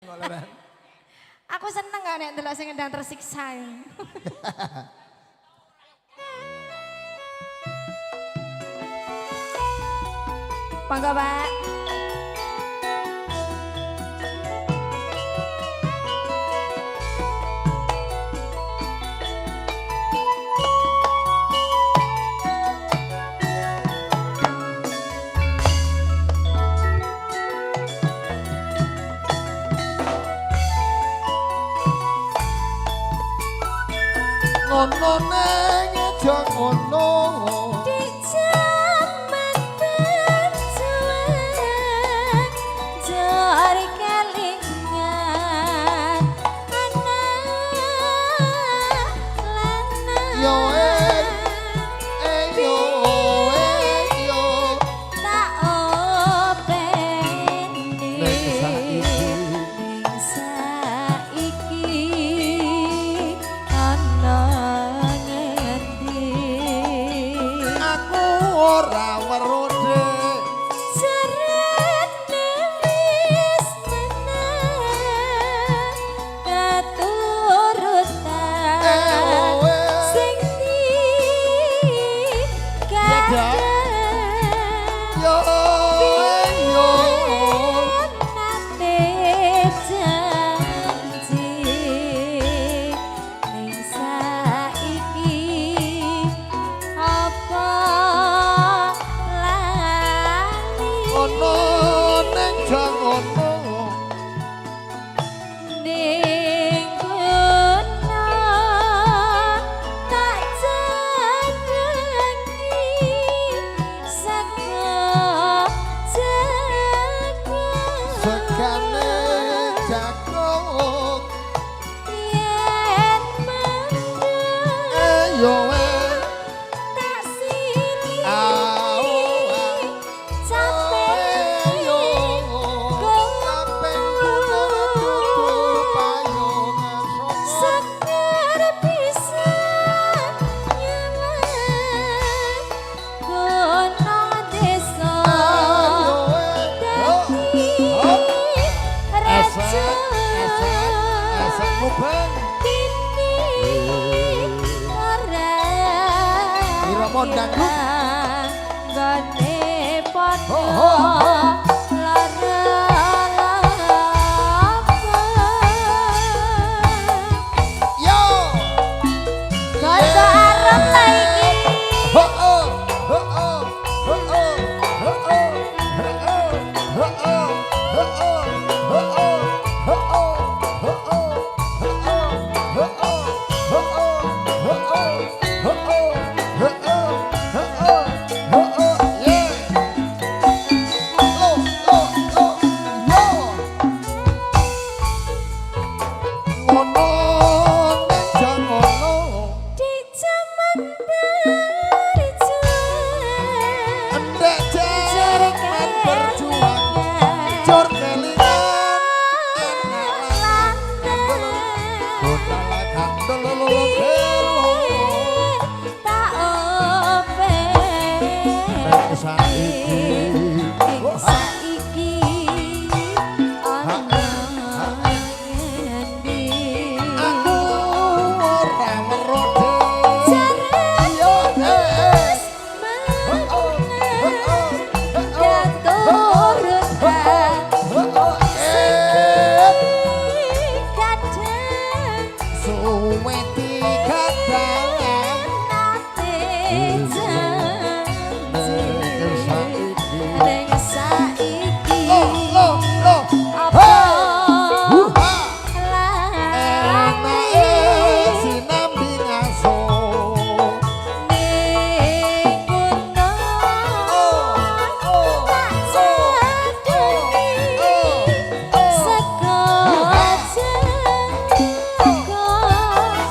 Ngono. Aku seneng gak nek ndelok sing ndang tersiksa. Monggo, Pak. Ngono neng aja ngono. Di jaman berjuang jor kelingan anak lanang. Yo eh eh yo eh yo tak openi Ning saiki. Ning saiki ana ngendi Aku ora weruh Dik. Jarene wis menang keturutan Eh, oh, eh. sing Ya, dikadang Yo eh yo. Nate janji ning saiki apa lali Ngono neng aja ngono. Ning kono tak jenengi saka jagung. Sekane jagung. Yen mendung Eh yo eh. tak sini Ah, oh, ah. capek Yo, capek gunung dudu payung asmara. Seger bisa nyelang gunung desa Ayo eh. dadi Esek, raja esek, esek mubeng. kini ora Irama dangdut. ilang nggone padha Ho, ho, ho. lara lapa. Yo. Kanca arep ta iki. Ho oh, ho oh, ho oh, ho oh, ho oh, ho oh, ho oh, ho oh, ho oh, ho oh, ho oh, ho oh, ho oh, ho oh, ho oh, ho oh, ho oh, ho oh, yeah. Lo, lo, lo, yo. Ngono nek jan ngono. Di jaman berjuang Endek jaman berjuang jor kelingan anak lanang gondala gandol lolo gelo tak openi Nek saiki. Ning saiki ana ngendi Aku ora weruh Dik. Jarene Yo eh eh. wis Oh, oh, menang oh, oh, keturutan oh, oh, eh. kadang Suwe dikadang nate janji Nek saiki. ning saiki Lo lo lo. apa Hey. Huha. lali Enake sinambi ngaso. ning kono Oh, oh, tak oh, jadani oh, oh. saka jago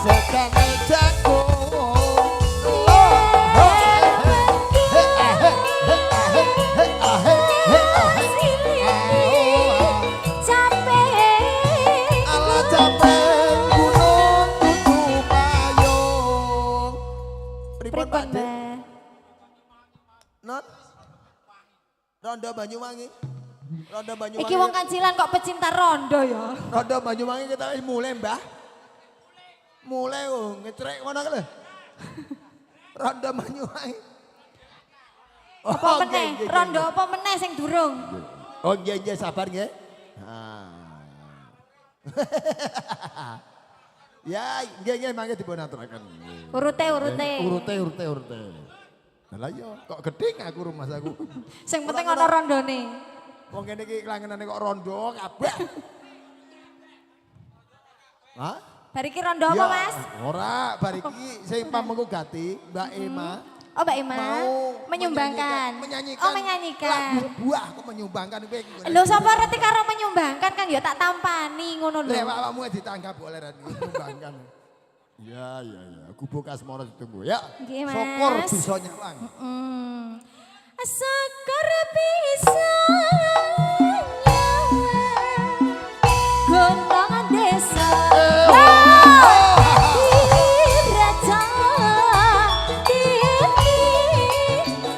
Sekane jagung. yen He ah he he ah he he ah he he ah he. capek Ala capek gunung dudu payung. Pripun pripun Pak Dik? Mbah? Non? Rondo Banyuwangi. Rondo Banyuwangi. Iki wong Kancilan kok pecinta rondo ya. Rondo Banyuwangi kita wis mulai, Mbah. Mulai oh, ngecrek ngono lho. Rondo Banyuwangi. Apa Oh, meneh? nggih, nggih, Rondo nggih. apa meneh sing durung? Oh nggih nggih, sabar nggih. Ah. Ya, nggih nggih, mangke dipun aturaken. Urute, urute. Urute, urute, urute. Lah iya, kok gedeng aku rumah aku. Sing penting ana rondone. Wong kene iki klangenane kok rondo kabeh. Hah? Bar iki rondo apa, Ya, Mas? Ora, bar iki sing pamengku gati, Mbak Emma. Oh, Mbak Emma Mau menyumbangkan. Menyanyikan, Oh, menyanyikan. lagu buah kok menyumbangkan kowe. Lho, sapa reti karo menyumbangkan kan ya tak tampani ngono lho. Lek awakmu ditanggap oleh ra menyumbangkan. Ya. Kubu Kasmoro ditunggu ya. Nggih, Mas. Syukur bisa nyawang. Syukur bisa nyawang gunung desa. Diraja titi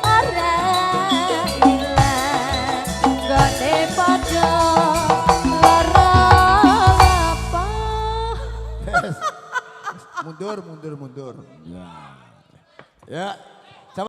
ora ilang gone padha lara apa. Mundur, mundur, mundur. Ya. Ya.